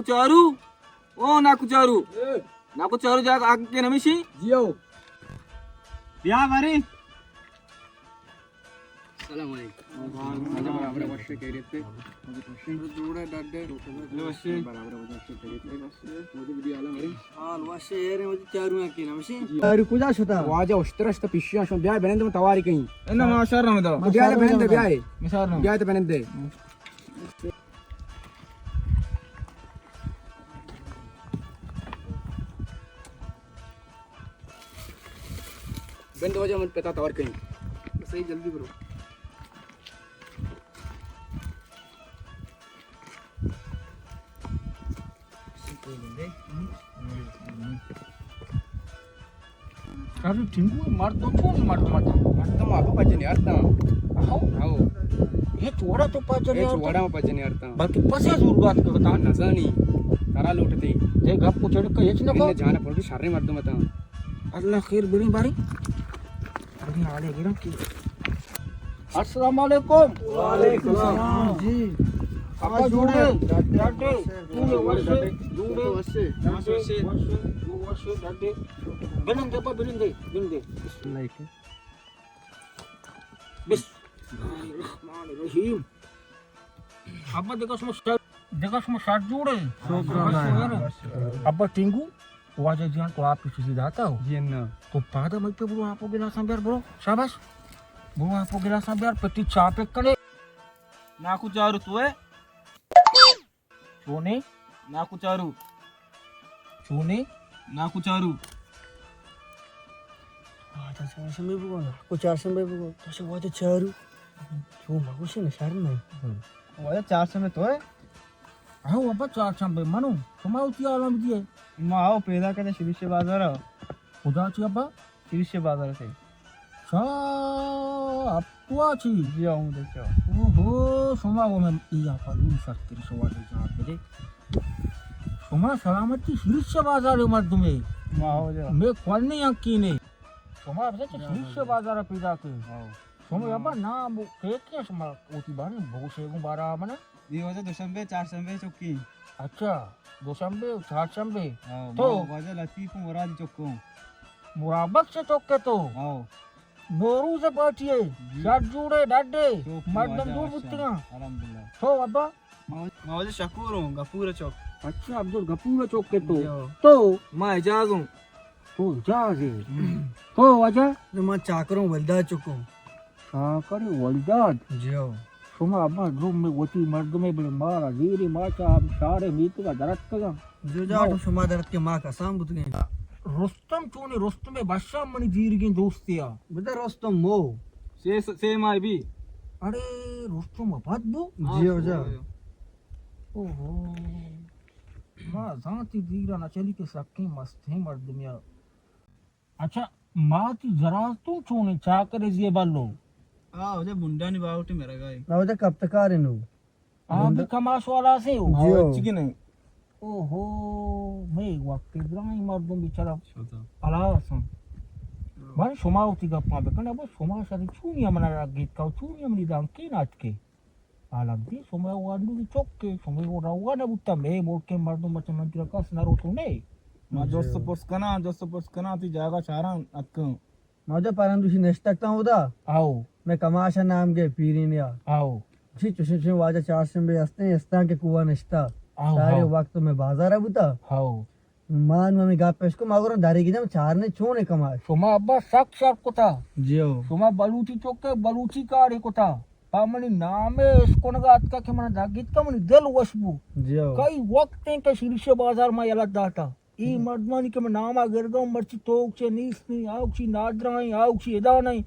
چارو، او ناکو چارو۔ اے۔ ناکو چارو جاگہ آگ کے نمیشی؟ جیو۔ بیا باری۔ السلام علیکم۔ برابر وش خیریت ہے۔ جوڑے ڈڈے۔ وش۔ برابر وش خیریت ہے۔ مجھے ویڈیو والا مرے۔ حال وش ہے، مجھے چارو آگ کے نمیشی؟ چارو کجا شتا؟ واجہ اشترش تو پیشیاں شون، بیا بنند من تواری کہیں۔ انا ما شر رمضان۔ بیا بنند، بیا۔ ما شر رمضان۔ بیا تو بنند۔ بند ہو جا، من پتا توار کہیں۔ صحیح، جلدی برو۔ ارے ٹینگو، مردم چون مردم اتاں؟ مردم آپ پجنے ارتاں۔ ہاؤ؟ ہاؤ۔ اے چوڑا تو پجنے اے ارتاں؟ چوڑا پجنے ارتاں۔ بلکہ پسے زور بات کرتا۔ نزانی۔ کرا لوٹتے۔ دے گپ کو چڑک کا ہچ نہ کو۔ جانا پڑتے شریں مردم اتاں۔ اللہ خیر بریں باریں۔ ابھی حالے گرم کی۔ السلام علیکم۔ وعلیکم السلام۔ جی۔ ابا جوڑے، ڈاڈے، جوڑے وشے، جوڑے وشے، وشے، ڈاڈے۔ بنندے ابا، بنندے، بنندے۔ بسم اللہ الرحمن الرحیم۔ ابا دگہ شما شر، دگہ شما شر جوڑے۔ شکر اللہ۔ ابا ٹینگو۔ واجہ جان تو آپ کی چیزی داتا ہو؟ جی نا۔ تو پادا مت پہ برو آپ گلاساں بیار برو۔ شاباش۔ برو آپ گلاساں بیار، پتی چاہ پک کنے۔ ناکو چارو تو ہے؟ چونے؟ ناکو چارو۔ چونے؟ ناکو چارو۔ واجہ چار شمبے بگو، ناکو چار شمبے بگو۔ تو شو واجہ چارو۔ چو مگوشی نشار نہیں۔ واجہ چار شمبے تو ہے؟ ہاں، ابا، چارشنبے منو، شما وتی حالاں بدیے۔ ما آؤ پیدا کتے شریش بازار ءَ۔ کجا چی ابا؟ شریش بازار سے۔ شا، اب تو آ چی؟ جی آؤں دے چا۔ اوہو، شما وہ میں ای آپ لو سر تیری شما دے جان بدے۔ شما سلامتی شریش بازار مردمے۔ ما آؤ جا۔ میں کون نہیں یقینے۔ شما بزن چہ شریش بازار پیدا کے۔ ہاں۔ شما ابا نام کے کے شما وتی بارے بگوشے گوں بارا منا۔ اے واجہ دوشنبے، چارشنبے چکی۔ اچھا، دوشنبے و چارشنبے۔ ہاں، تو؟ ما واجہ لطیف و مراد چکوں۔ مراد بخش چکے تو؟ ہاں۔ نوروز پارٹی ہے، جی۔ شر جوڑے، ڈاڈے، چوک مردم واجہ جوڑ بوتگاں۔ الحمدللہ۔ تو ابا؟ ما واجہ شکور ہوں، گپور چوک۔ اچھا، عبدالغفور چکے تو؟ جی ہاں۔ تو؟ ما اعجاز ہوں۔ تو اعجاز ہے۔ ہم۔ تو واجہ؟ ما چاکر ہوں، ولداد چکوں۔ چاکر ولداد؟ جی ہو۔ شما ابا درو میں وتی مردمے بلے مارا زیری ما چا شار میتگا درتکگا۔ جو جا تو شما درت کے ما کسان بوتگیں۔ رستم چونی؟ رستم بشام منی زیرگیں دوستی آ۔ بدا رستم مو۔ سے، سے ماہ بی۔ اڑے رستم ابد بو؟ جی ہو جا۔ اوہو۔ ما زانتی دیرا نہ چلی کہ سکیں مستیں مردمیا۔ اچھا، ما تی زراز تو چونیں چاکر زی بلو؟ آ، اوجا بنڈانی باوٹی مرگائی۔ نہ، اوجا کپتکار نو۔ آ، بنڈ- بھی کماش والا سے ہو؟ جی ہو۔ چکی نہیں۔ اوہو، میں وقت درائیں مردم بیچارہ۔ شتا۔ پلاس ہم۔ بارے شما ہوتی گپاں بکن، ابا شما شری چونی ہمنا را گیت کا، چونی ہمنی دان کی نات کے؟ عالم دی، شما وانڈو دی چک کے، شما وہ روا نہ بوتا، میں ملک کے مردم بچن من تیرا کس نہ روتو نے۔ ما جست پرس کناں، جست پرس کناں، تی جاگہ چاراں اتکاں۔ ما جو پرندوشی نشتکتاں اودا۔ آؤ۔ میں کماشا نام گے پیرینیا۔ آؤ۔ چی چوشیں چوشیں واجہ چارشنبے ہستیں، استاں کے کوہ نشتا۔ آؤ، سارے آؤ۔ وقت میں بازار بوتا۔ آؤ۔ ما نوں ہمے گپ اش کو، ما گوراں دریگی جم چارنے چون اے کماش؟ شما ابا سک شر کتا۔ جی ہو۔ شما بلوچی چکے بلوچی کارے کتا۔ پا منی نامے اشکنگا اتکا کہ منا دگیت کا منی دل وش بو۔ جی ہو۔ کئی وقت ایں کہ شریش بازار ما یلہ داتا۔ ای مردمانی کہ من ناما گرگا مرچی توک چے نیست نی، آوک چی نادرائیں، آوک چی ادا نہیں۔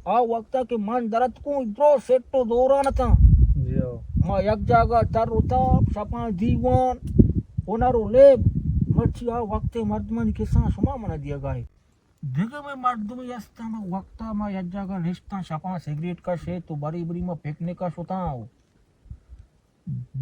آ وقتا کہ من درتکوں، درو سیٹ و دوران اتاں۔ جی ہو۔ ما یک جاگہ تر و تاب، شپاں دیوان، ہنر و لیب، مرچی آ وقت مردمانی کساں شما منا دیگا ہے۔ دگہ میں مردمی ہستاں، ما وقتا ما یک جاگہ نشتاں، شپاں سگریٹ کشے تو بری بری ما پکنک شتاں۔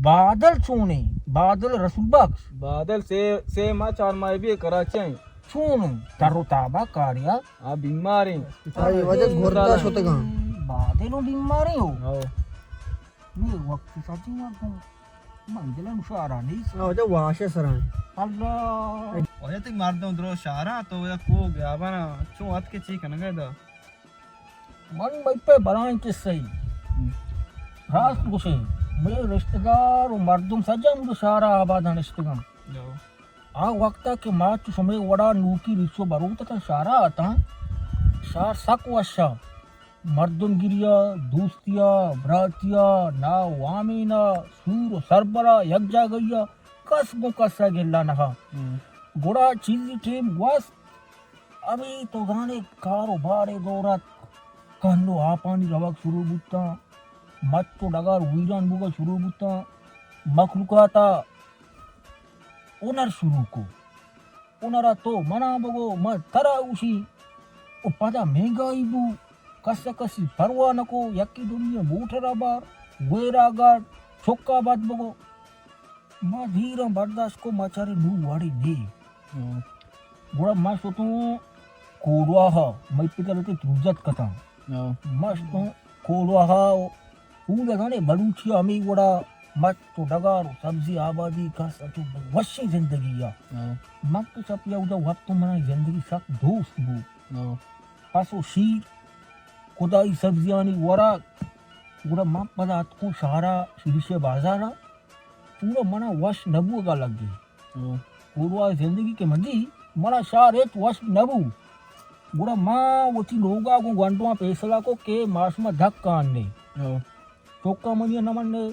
بادل چونیں؟ بادل رسول بخش؟ بادل سے، سے ماہ چار ماہ بی کراچی ایں۔ چون؟ تر و تابا کاریا؟ آ بیمار ایں۔ آئی وجہ گھرتا شتگاں۔ بادل و بیمار ایں ہو؟ ہاں۔ یہ وقت سچی مردم۔ من دلم شارا نیست. آ، واجہ واش سران. اللہ. واجہ تئی مردم درو شارا تو یا کو گیابانا چون ات کے چی کنگا دا؟ من بھئی پہ بلائیں قصہ ای. راست گوشے، مئے رشتہ دار و مردم سجا مجھے شارا آباد نشتگاں. آ وقتا کہ ما چو شمے وڑا نوکی ریچو بروت تا شارا آتاں، شار سک وشا. مردم گریا، دوستیا، براتیا، نا وامینا، سور و سربرا، یک جاگہیا، کس گوں کسا گلا نہا. گڑا چیزی ٹیم گوست، ابھی تو زانے کاروبارے دورت، کہنو آپانی روگ شروع بوتاں، مچ و ڈگار ویران بوگا شروع بوتاں، مخلوقاتا ہنر شروع کو. ہنرا تو منا بگو، من ترا گوشی. و پدا مہنگائی بو، کس کسی پرواہ نکو، یکی دنیا موٹرا بار، ویرا گاڑ، چکا بد بگو. ما دیراں برداشت کو، ما چارے نو وڑے نے. گڑا ما شتوں کولواہا، مئی پتر تے تروزت کتاں. ما شتوں کولواہا، او لگانے بلوچی ہمے گڑا مچ و ڈگار و سبزی آبادی کس اچو وشیں زندگی یا. من تو چپیا اودا وقت منا زندگی سک دوست بو. پس و شیر، خدائی سبزیانی وراک. گڑا من پدا اتکوں شہرا، شیرشے بازارا. پورا منا وش نبوگا لگی. کولواہ زندگی کہ مگی، منا شار ہچ وش نبو. گڑا ما وتی لوگا گوں گونڈواں فیصلہ کو کہ ما شما دھک کان نے. چوکا منی نہ مننے،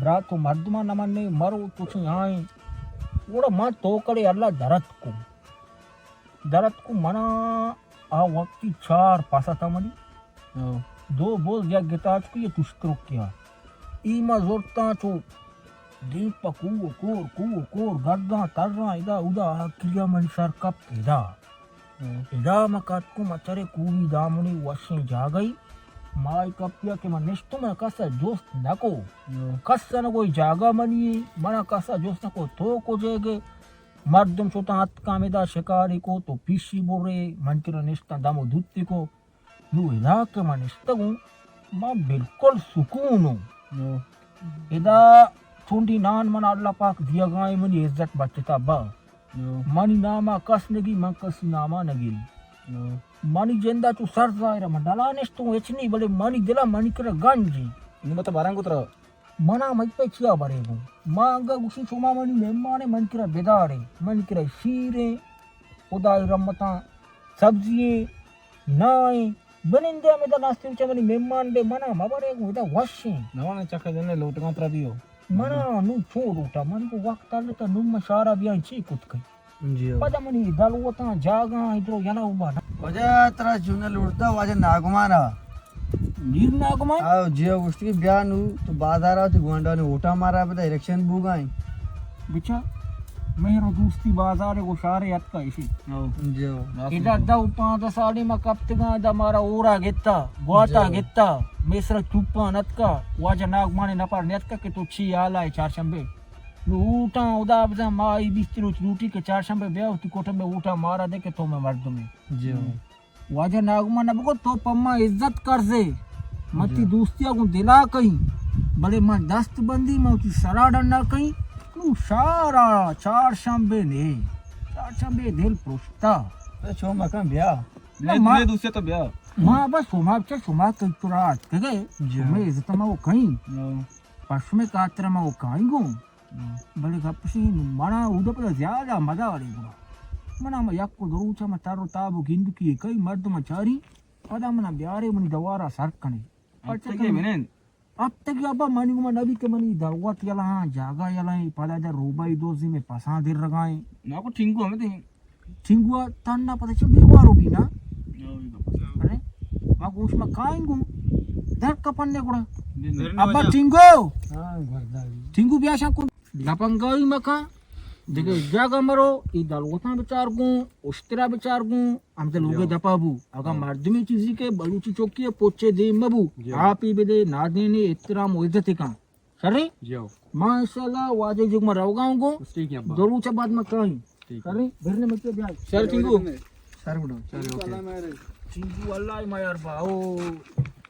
برات و مردما نہ مننے، مرو تو چی آئیں. گڑا ما توکڑے اللہ درت کو. درت کو منا آ وقتی چار پاسا تا منی. دو بوز یک گتاچ کو یہ تشترک کیا. ای ما زورتاں چو دیم پہ کوہ و کور، کوہ و کور، گرداں تراں، ادا اودا آکریا منی سر کپت ادا. ادا ما کتکوں مچرے کوہی دامنے وشیں جاگہی. ما ای کپیا کہ من نشتوں، من کسا جست نکو. کسا نگو ای جاگہ منی، منا کسا جست نکو تو کجے گے. مردم شتاں اتکاں ادا شکاری کو تو پیشی برے، من کرا نشتاں دم و دوتی کو. نو ادا کہ من نشتگوں، من بالکل سکون اوں. ادا چونڈی نان من اللہ پاک دیگائیں، منی عزت بچتا با. منی ناما کس نگی، من کسی ناما نگی. منی جندا چو سر ظاہر، من ڈلا نشتوں ہچ نی، بلے منی دلا منی کرا گنج. نو مت باران کو ترا. منا مئی پہ چیا برے گوں؟ ما انگا گوشی شما منی مہمانے، من کرا بدارے، من کرا شیریں، خدای رحمتاں، سبزییں، نائیں، بنندے ہمے دا ناستے چہ منی مہمان بے، منا مبرے گوں، ادا وشیں. نوانے چکا جنے لوٹگاں ترا دیو. منا نو چو لوٹا، من کو وقت آلتا نو ما شارا بیاں چی کت کئی. جی ہو. پدا منی دلوتاں جاگاں ادرو یلا اوبا نا. واجہ ترا چون لوٹتا واجہ ناگمانا. میر ناگمان؟ آو، جی ہو، گوشتی کہ بیا نو تو بازارا تو گوانڈانی ووٹاں مارا بدا، الیکشن بوگائیں. بچا، مہر و دوستی بازار گو شارے اتکا اشی. جی ہو. ادا دہ و پانزدہ سالے ما کپتگاں، ادا مارا اورا گتا، گواتا جی ہو. گتا، میسرا توپان اتکا، واجہ ناگمانے نپر نیتکا کہ تو چی حالا ہے چارشنبے. نو اوٹاں ادا بزاں ما ای بیست روچ لوٹی کہ چارشنبے بیا وتی کوٹھمبے اوٹاں مارا دے کہ تو مئے مردمے. جی ہو. واجہ ناگمان نہ بگو تو پما عزت کرزے. من تی جی. دوستیا گوں دلا کئیں، بلے من دست بندی، من وتی سرا ڈنا کئیں. نو شارا چارشنبے نے، چارشنبے دل پرشتا. اے چو مکن بیا. نہ، مئے ما، دوستیا تو بیا. ما بس شما بچا شما کئی ترا اتکگے، جی. شمئے عزت ما وہ کئیں. ہاں. پشمے خاطر ما وہ کائیں گوں. بلے گپ اش انت، منا اودا پدا زیادہ مزہ آرے گڑا. منا ہما یک و دو روچ ہما تر و تاب و گندکی کئی مردم چاری، پدا منا بیارے منی دوارا سر کنے. پرچہ ہفتگی کنے؟ منند. ہفتگی ابا منی گما نبی کہ منی دروت یلا ہاں، جاگہ یلا ہیں، پدا در روبائی دوزی میں پساں در رگائیں. نا کو ٹھنگو ہمیں دیں. ٹھنگو تن نہ پتہ چھ بیگوارو بھی نا. ارے، ما گوش ما کائیں گوں. در کپن نے گڑا. ابا ٹھنگو. ٹھنگو بیا شان کن. لپنگائی مکان. دیگه جاگا مرو، ای دلوتاں بچار گوں، اشترا بچار گوں، ہم تے لوگے دپا بو. اگا مردمی چیزی کہ بلوچی چوکی ہے، پوچے دیم مبو. آپ ہی بدے، نادینے، احترام و عزت کن. شریں؟ جی ہو. ما انشاءاللہ واجہ جگ ما روگا ہوں گو. ٹھیک ہے ابا. دو روچ بعد ما کہیں. ٹھیک ہے. شریں؟ بھرنے مچے بیا. شر ٹھیک ہو؟ شر بڑا. چلو، اوکے. ٹھیک ہو، اللہ ما یار با. او،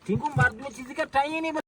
ٹھیک ہو، مرد میں چیزی کا ٹائم نہیں.